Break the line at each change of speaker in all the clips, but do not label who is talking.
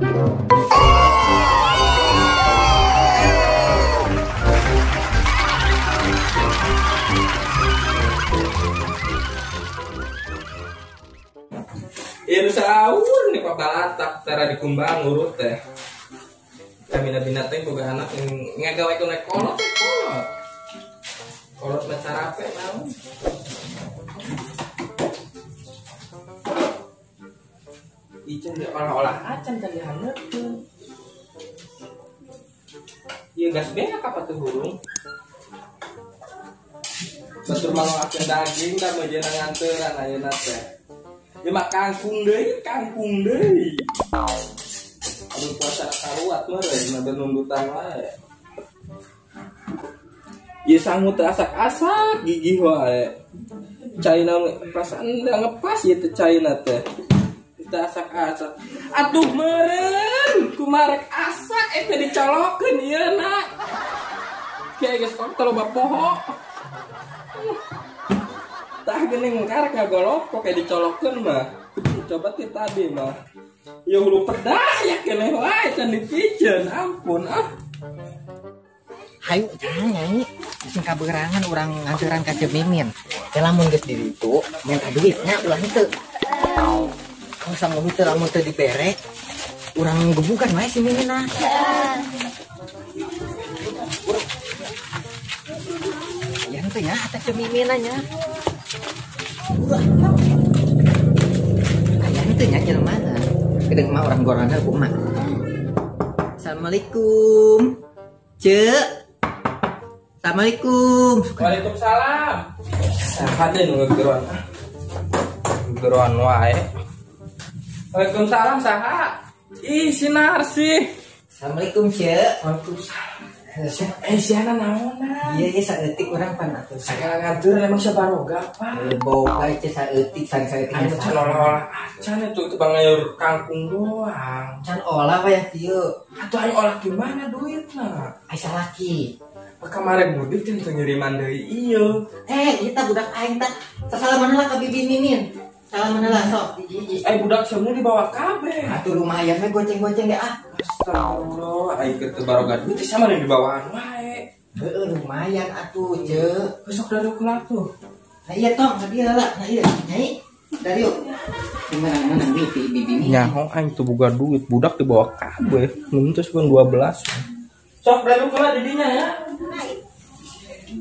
Ieu sahur nih pabalatak tara dikumbang urut teh. Kamina-bina teh boga anak ngagawe ku naik kolot teh kolot. Kolot mah carape naon. Ican diolah-olah acan can dihaneupkeun. Ieu gas beak apa tuh hurung? Batur mangolakeun daging da meujeunan nganteran ayeuna teh. Ya mah kangkung deui, kangkung deui. Aduh puasa karuat meureun mah nundutan wae. Ieu sangu teh asak-asak gigih wae. Caina perasaan da ngepas ieu teh caina teh. Teh asak-asak. Atuh meureun kumarek asak eta dicolokeun ieu na. Kayak geus kok loba poho. Tah geuning karek ngagolok kayak dicolokeun mah. Coba ti tadi mah. Ya hulu pedah ya keneh wae can dipiceun, ampun ah.
Hayu jangan nyanyi, sing kaberangan urang nganteran ka Ceu Mimin. Teh lamun geus di ditu, minta duitnya ulah henteu. Kalau sangu henteu lamun teu dibere, urang gebukan wae si Mimin ah. Ya henteu nya eta Ceu Mimin nya. Ayah itu nya jelema mana? Gedeng mah orang gorana ku emak. Assalamualaikum. Cek. Assalamualaikum.
Waalaikumsalam. Saha deui nu ngegeroan? Ngegeroan wae. Waalaikumsalam saha? Ih, si Narsih.
Assalamualaikum, Cek.
Waalaikumsalam. Siana naonna?
Iya, iya saeutik urang pan atuh.
Sagala nganteur emang sabaroga apa?
Boga ieu saeutik saeutik.
Anu can olah-olah acan itu teu ngayur kangkung doang.
Can olah we kieu.
Atuh ayo olah gimana duitna?
Ai salaki.
Kamari mudik teh teu ngiriman deui ieu.
Eh, ieu tah budak aing tah. Sasalaman heula ka Bibi Mimin. Salaman heula sok hiji-hiji.
Eh budak semua dibawa kabeh.
Atuh lumayan we goceng-goceng ge ah.
Astagfirullah, aing keur teu baroga duit teh sama di bawahan wae.
Heeh, lumayan atuh, Ceu.
Besok dari kula tuh.
Nah iya tong, ka dieu heula. Nah iya, Nyai. Dari yuk. Gimana mana duit di Bibi Mimin.
Nyaho aing teu boga duit, budak dibawa kabeh. Mun teh 12. Sok dari kula di dinya ya.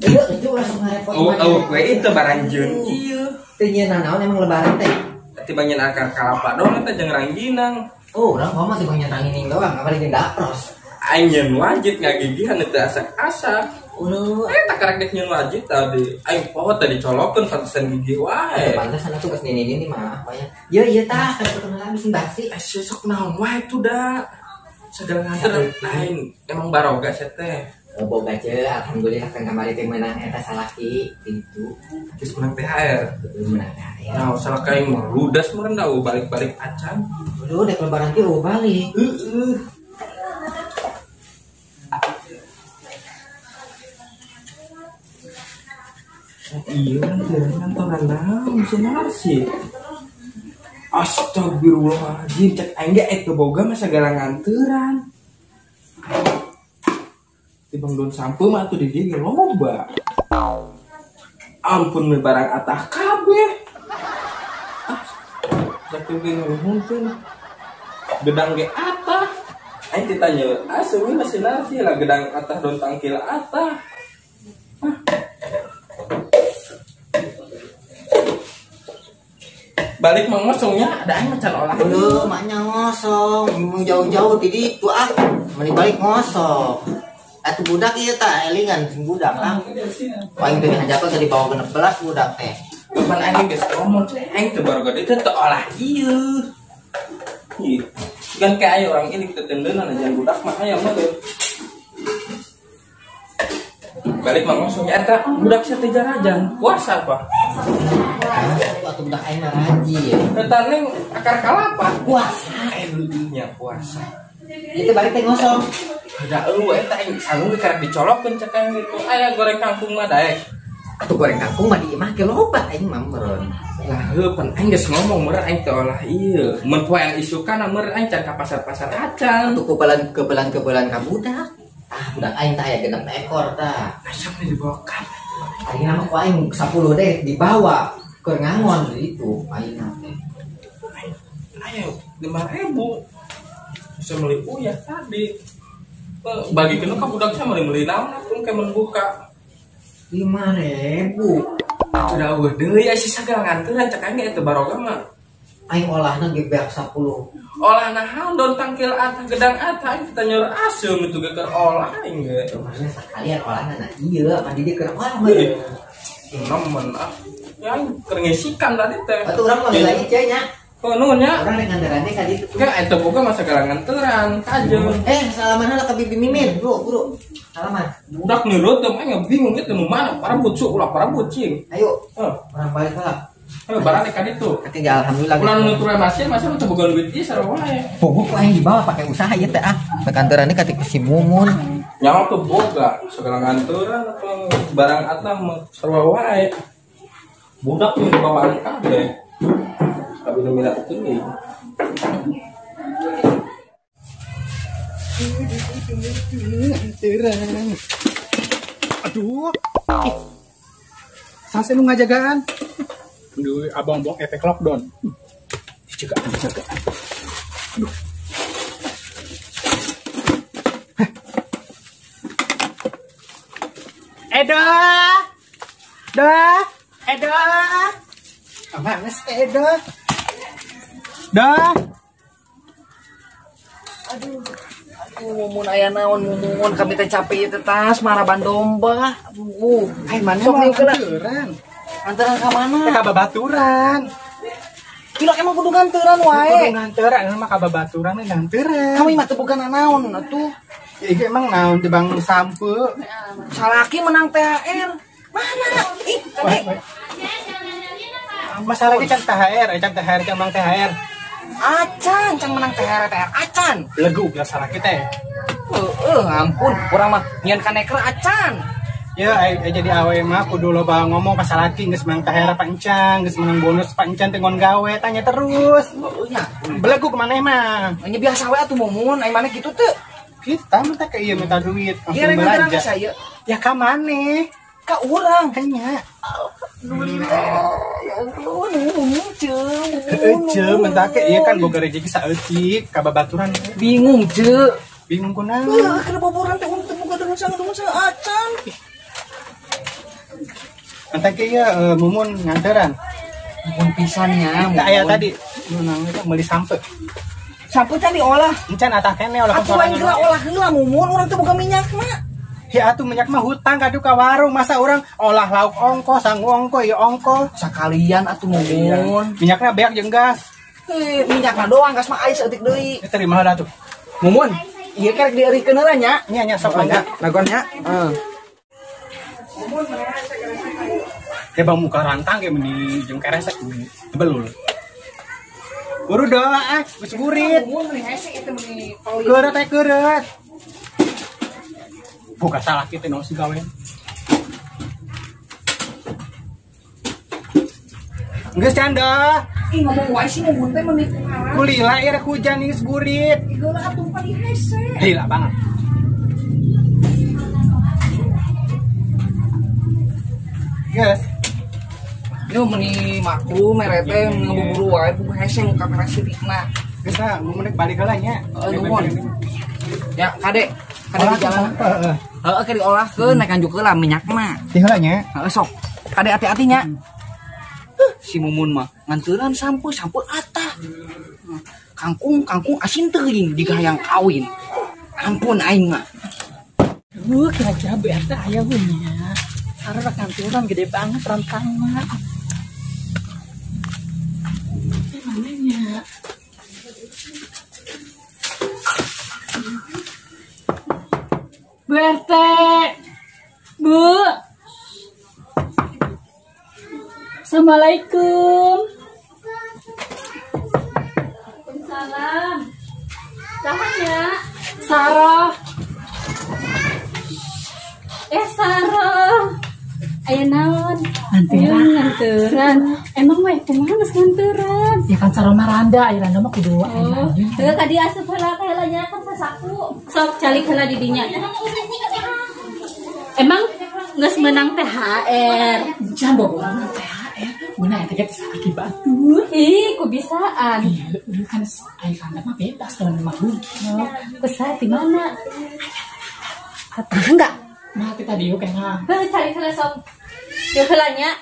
Iya, itu ulah sok ngarepot.
Oh, we itu baranjeun ieu.
Teu nyeun naon emang lebaran teh?
Tibang nyeun akar kalapa doang teh jeung rangginang.
Oh, urang mah tibang nyeun ranggining doang, apalagi jeung dapros.
Aing nyeun wajit ngagigihan teu asak-asak.
Uluh.
Eh, tak karek dek nyeun wajit tadi. Aing poho tadi colokeun pantesan gigih wae.
Pantesan atuh geus nini-nini mah apa ya. Ieu ieu tah kan kenalan sing basi.
Eh, sok naon wae tuh da. Sagala nganter lain emang baroga sia teh.
Boga ce, alhamdulillah kan kamari teh menang eta salaki gitu.
Terus menang THR.
Menang THR.
Nah, salah kaing mah ludas meureun da balik-balik acan.
Aduh, dek lebaran teh balik.
Heeh. Iya, kantoran naon si Narsih. Astagfirullahaladzim, cek aing ge eta boga mah sagala nganteran. Tibang daun sampe mah atuh di dieu ge loba. Ampun we barang atah kabeh. Ah, sakieu ge ngaruhunkeun. Gedang ge atah. Aing ditanya, ah seumi mah si Narsih lah gedang atah daun tangkil atah. Ah. Balik mah ngosongnya, ada aing mah can olah.
Heuh, maknya ngosong, mun jauh-jauh di ditu ah, meni balik ngosong. Atuh budak ieu tah elingan sing budak lah. Paling teu dihajakeun teh dibawa 16 budak teh.
Kapan aing geus ngomong aing teu baroga deui teh olah ieu. Ih, kan kayak aya orang ini teu tendeunan aja budak mah aya mah teh. Balik mah ngosongnya eta budak sia teh jarajan, puasa apa?
Atuh budak aing mah rajin.
Eta neng akar kalapa
puasa.
Nya puasa.
Itu balik teh ngosong.
Da eueuh eta aing sangu ge karek dicolokeun cek aing gitu. Aya goreng kangkung mah daek.
Atuh goreng kangkung mah di imah ge loba aing mah meureun.
Lah heuh pan aing geus ngomong meureun aing teh olah ieu. Mun poean isukan meureun aing can ka pasar-pasar acan.
Atuh kebelan-kebelan ka budak. Ah, budak aing teh aya 6 ekor tah.
Asa mah dibawa ka.
Ayeuna mah ku aing 10 deh dibawa keur ngangon di ditu ayeuna teh.
Ayo 5.000. Bisa meuli uyah tadi. Bagikeun ka budak sia meuli naon atuh ke mun buka.
5.000.
Udah eueuh deui aya sisa sagala nganteran cek aing eta baroga mah.
Aing olahna ge beak 10.
Olahna haon don tangkil atah gedang atah aing teh nyor aseum itu ge keur olah aing ge.
Maksudnya sakalian olahna na ieu kan di dieu keur olah mah.
Nemen ah. Ya aing keur ngisikan tadi teh.
Atuh urang mah lagi ceu nya.
Oh, nuhun nya.
Urang rek nganteran teh ka ditu.
Enggak, eta boga mah sagala nganteran kajeun.
Salaman heula ka Bibi Mimin, Bro, buru. Salaman.
Budak nurut teh aing bingung eta nu mana parabut sok ulah parabut cing.
Ayo.
Heuh.
Urang balik heula.
Heuh, barang ka ditu.
Ketiga alhamdulillah.
Ulah nu nutur masih nu teu boga duit ieu sarua wae.
Bogo ku aing dibawa pake usaha ieu teh ah. Kantoran ka si Mumun.
Nyawa tuh boga sagala nganteran atau barang atah mah sarua wae. Budak nu dibawaan kabeh. Tapi nu minat teuing.
Nganteran. Aduh. Ih. Sase nu ngajagaan. Aduh, abang-abang efek lockdown. Dijagaan, dijagaan. Aduh. Hah. Edo. Do. Edo. Mana sih Edo? Dah.
Aduh. Aduh, mumun aya naon mumun kami teh capek ieu teh tas maraban domba. Aduh,
ai mana
sok
mau
nganteran? Nganteran ka mana?
Ka babaturan.
Gila emang kudu nganteran wae.
Kudu nganteran mah ka babaturan nganteran.
Kami mah teu boga naon atuh.
Ya ieu emang naon teh bang sampe.
Salaki menang THR. Mana? Ih, tadi.
Masalah ge can THR, can THR can menang THR.
Acan, can menang THR, THR acan.
Legu biasa salaki teh.
Heeh, ampun, urang mah nyian kaneker acan.
Ya, jadi awe mah kudu loba ngomong ka salaki geus menang THR apa encan, geus menang bonus apa encan teh ngon gawe, tanya terus.
Heeh nya.
Belegu maneh mah.
Nya biasa we atuh mumun, ai maneh kitu teu.
Kita minta ke ieu minta duit, langsung belanja. Ya ka maneh?
Ka urang.
Nya.
Alhamdulillah. Ya ampun, mumun ceu.
Ceu, minta ke ieu kan boga rezeki saeutik ka babaturan.
Bingung ceu.
Bingung kunaon?
Heuh, keur boboran teh untung boga dengan sangat acan.
Minta ke ieu mumun nganteran.
Mumun pisan nya.
Teu aya tadi nu eta meuli sampe.
Sampe can diolah.
Encan atah keneh olah.
Atuh lain geura olah heula mumun, urang teh boga minyak mah.
Ya atuh minyak mah hutang kadu ka warung, masa orang olah lauk ongko, sangu ongko, ieu ongko.
Sakalian atuh mumun.
Minyakna beak jeung gas.
Heuh, minyakna doang gas mah aya saeutik deui.
Terima heula atuh.
Mumun, ieu kerek dieurikeun heula nya.
Nya nya sok nya.
Lagon nya. Heeh.
Mumun mah bang muka rantang ge meni jeung keresek tebelul. Buru doa ah, geus burit.
Mumun meni hese ieu teh meni pelit.
Keureut teh keureut. Buka salah kita no si gawe. Geus canda.
Ih ngomong wae sih mumun teh meni kumaha.
Kulila ieu rek hujan geus burit.
Ih geula atuh pan hese.
Lila banget. Geus.
Ieu meni maklum merete ngebuburu wae buku hese muka peresirikna.
Geus ah, mumun rek balik heula nya.
Heeh, nuhun. Ya, kade. Kade di jalan.
Heeh.
Heeh, keur diolahkeun naik anjuk heula minyak mah.
Ti heula nya.
Heeh, sok. Kade hati-hati nya. Si Mumun mah nganteran sampe sampe atah. Kangkung kangkung asin teuing jiga hayang kawin. Ampun aing mah.
Kira-kira BRT aya we nya. Karena kantoran gede banget rantangna. Mana nya? Bu RT, Bu. Assalamualaikum.
Waalaikumsalam. Namanya
Sarah.
Sarah. Aya naon?
Nganteran.
Nganteran. Emang we kumaha geus nganteran?
Ya kan saroma randa, aya randa mah kudu aya.
Heuh ka dieu asup heula ka heula nya kan sasaku. Sok calik heula di dinya. Emang geus meunang THR.
Can boboran THR. Meunang eta ge teh salaki batur.
Ih, ku bisaan.
Iya, kan aya randa mah bebas lamun mah rugi.
Kusaha di mana? Tetangga.
Mah kita dieu kena.
Heuh calik heula sok. Dieu heula nya.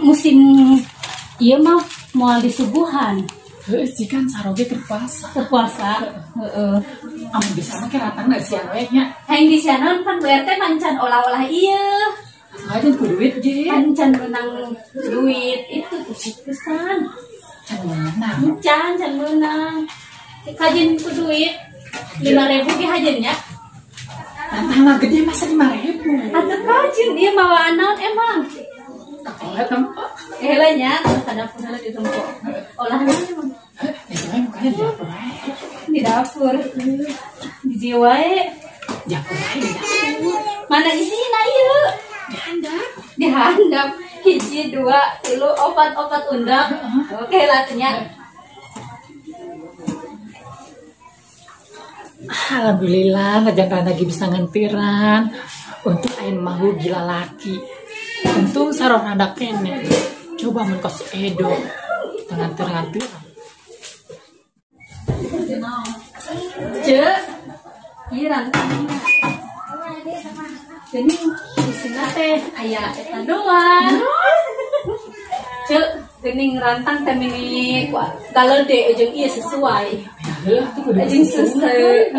Musim ieu mah moal disuguhan.
Heuh sih kan saroge keur puasa.
Keur puasa. Heeh.
Amun bisa mah ke ratangna sian we nya.
Hayang disianan pan Bu RT mancan olah-olah ieu.
Aja ku duit je.
Mancan menang duit itu pisan.
Can meunang.
Can meunang. Kajen ku duit 5.000 ge hajen nya.
Tantangna gede masa 5.000.
Atuh kajen ieu mawa naon emang?
Olah tempo.
Heula nya, ka dapur heula ditempo. Olah naon emang?
Ya mukanya di dapur wae.
Di dapur. Di dieu wae.
Dapur wae di dapur.
Mana isina ieu?
Di handap.
Di handap. 1, 2, 3, 4, 4 undang. Oke lah nya.
Alhamdulillah, najan randa ge bisa ngentiran. Untuk ain mahu gila laki. Untung sarong randa kene. Coba mun kos Edo nganter-nganteran.
Cek, ieu rantangna. Geuning isina teh aya eta doang. Cek, geuning rantang teh mini galede jeung ieu sesuai.
Heuh, atuh kudu
jeung sesuai.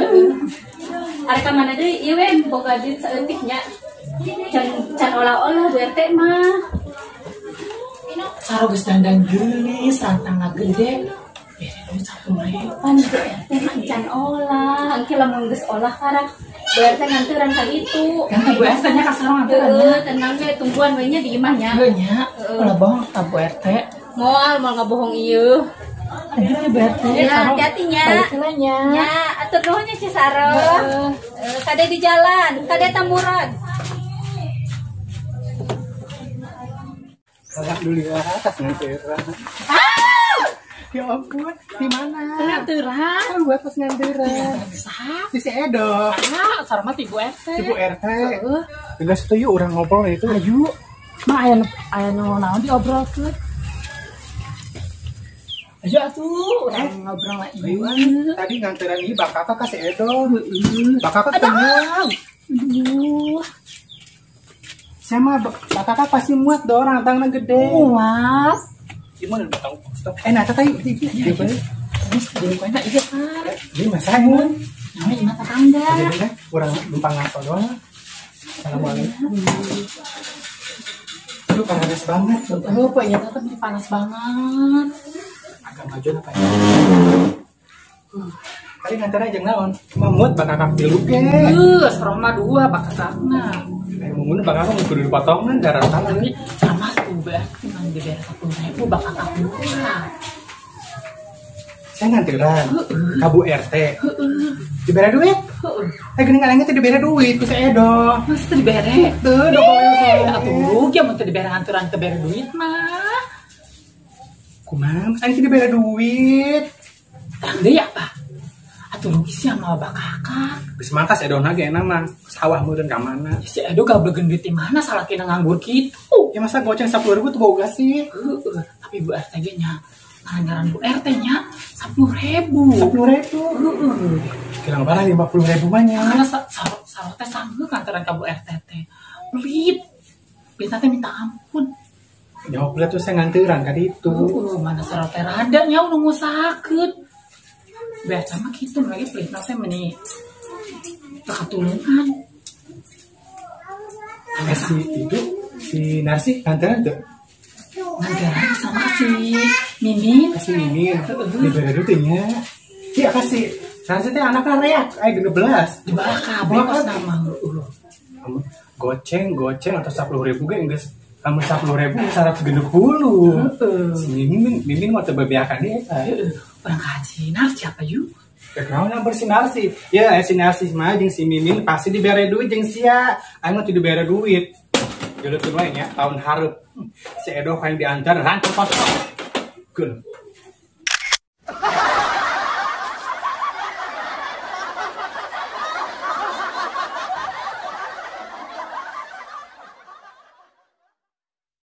Arek ka mana deui ieu we boga duit saeutik nya. Can olah-olah Bu RT mah.
Saro geus dandan geulis, rantangna gede. Bere duit 10.000.
Pan Bu RT mah can olah, engke lamun geus olah karak Bu RT nganteran ka ditu.
Kan Bu RT nya ka sarong nganteran nya.
Heuh, tenang we tungguan we nya di imah nya.
Heuh nya, ulah bohong ka Bu RT.
Moal moal ngabohong ieu.
Ayo Bu RT.
Ya, hati-hati nya.
Balik heula nya.
Nya, atur nuhun nya si Saro. Kade di jalan, kade tamurag.
Alhamdulillah atas nganteran. Ya ampun, di mana?
Nganteran.
Buat pas nganteran.
Saha?
Si Edo.
Ah, sareng mah ti Bu RT.
Ti Bu RT. Heeh. Geus teu yuk urang ngobrol itu.
Ayo. Mah aya nu naon diobrolkeun? Ayo atuh, urang ngobrol lah ieu.
Tadi nganteran ieu bakaka ka si Edo. Heeh. Bakaka tenang.
Aduh.
Saya mah bakaka pasti muat do rantangna gede.
Muat.
Gimana batang? Nah, tadi di
Terus jadi kena iya kan.
Ini mas saya.
Namanya imah tetangga.
Jadi kurang numpang ngaso doang. Assalamualaikum. Aduh, panas banget.
Oh, Pak, ya tetap ini panas banget.
Agak maju apa ya? Tadi ngantar aja naon? Mamut bakakak tilu ge.
Seroma 2 bakakakna.
Mumun bakakak mun kudu dipotongan darah tangan.
Tapi sama tuh berarti ngan dibere 10.000 bakakak murah.
Saya nganteran ka Bu RT. Dibere duit? Heeh. Geuning alangnya teh dibere duit ku si Edo.
Mas teu dibere?
Teu, do bawa
Atuh rugi mun teu dibere nganteran teu bere duit mah.
Kumaha mas aing teu dibere duit?
Tang deui apa? Atuh rugi sih sama bakakak.
Geus mangkas Edo na ge enak mah. Sawah meureun ka mana?
Ya, si Edo gablegen duit di mana salakina nganggur kitu.
Ya masa goceng 10.000 tuh boga sih.
Heeh, tapi Bu RT ge nya ngaran-ngaran Bu RT nya 10.000.
10.000.
Heeh.
Kilang barang 50.000 mah nya.
Karena saro teh sanggeuk nganteran ka Bu RT teh. Pelit. Pelit teh minta ampun.
Jawab pelit tuh saya nganteran ka ditu.
Heeh, mana saro teh rada nya nu ngusahakeun. Biasa mah kitu lagi pelit teh meni teu katulungan.
Si itu si Narsi nganteran tuh.
Nganteran sama si Mimin.
Kasih Mimin. Dibere duit nya. Iya kasih. Narsi teh anakna reak aya 16.
Di bawah kabeh kos nama heueuh.
Goceng atau 10.000 ge geus kamu 10.000 160.
Heeh.
Si Mimin mah teu bebeakan dia eta.
Heeh. Urang kaji Narsi apa yuk?
Kenapa nyamper si Narsi? Ya, si Narsi mah jeung si Mimin pasti dibere duit jeung sia. Aing mah teu dibere duit. Geuleukeun wae nya tahun hareup. Si Edo hayang diantar rantau kosong. Geul.